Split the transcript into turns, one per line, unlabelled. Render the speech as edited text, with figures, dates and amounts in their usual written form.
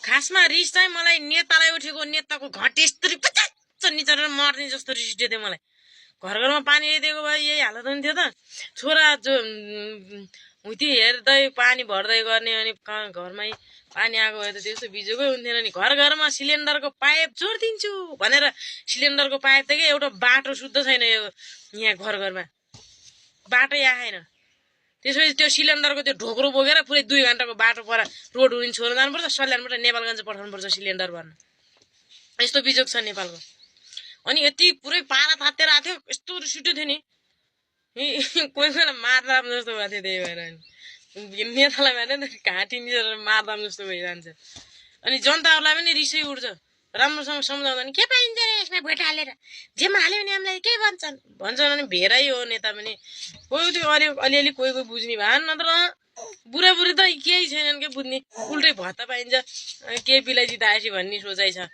खासमा रिस चाहिँ मलाई नेतालाई उठेको नेताको घटी यस्तरी पचाच निचरेर मर्ने जस्तो रिस उठ्यो थियो मलाई। घर घरमा पानी दिएको भए यही हालत हुन्थ्यो त। छोरा जो हुँती हेर्दै पानी भर्दै गर्ने अनि घरमै पानी आएको भए त त्यस्तो बिजोकै हुन्थेन नि। घर घरमा सिलिन्डरको पाइप जोडिदिन्छु भनेर सिलिन्डरको पाइप त के एउटा बाटो शुद्ध छैन यो यहाँ घर घरमा, बाटै आएन। त्यसपछि त्यो सिलिन्डरको त्यो ढोक्रो बोकेर पुरै 2 घन्टाको बाटो पर रोड उडिन छोड्न जानुपर्छ, सल्यानबाट नेपालगञ्ज पठाउनुपर्छ सिलिन्डर भर्न। यस्तो बिजोग छ नेपालको। अनि यति पुरै पारा तातेर आएको थियो, यस्तो रिस उठ्यो थियो नि। कोही कोही मारदाम जस्तो भएको थियो। त्यही भएर नेतालाई भने घाँटी निचेर मारदाम जस्तो भइरहन्छ। अनि जनताहरूलाई पनि रिसै उठ्छ। राम्रोसँग सम्झाउँदा नि के पाइन्छ रे यसमा भोट हालेर, जेमा हाल्यो भने हामीलाई के भन्छन् भने भेरै हो नेता पनि। कोही त्यो अलिअलि कोही कोही बुझ्ने भए नत्र बुढाबुढी त केही छैनन् के बुझ्ने। उल्टै भत्ता पाइन्छ केही बिलाइजी त आएपछि भन्ने सोचाइ छ।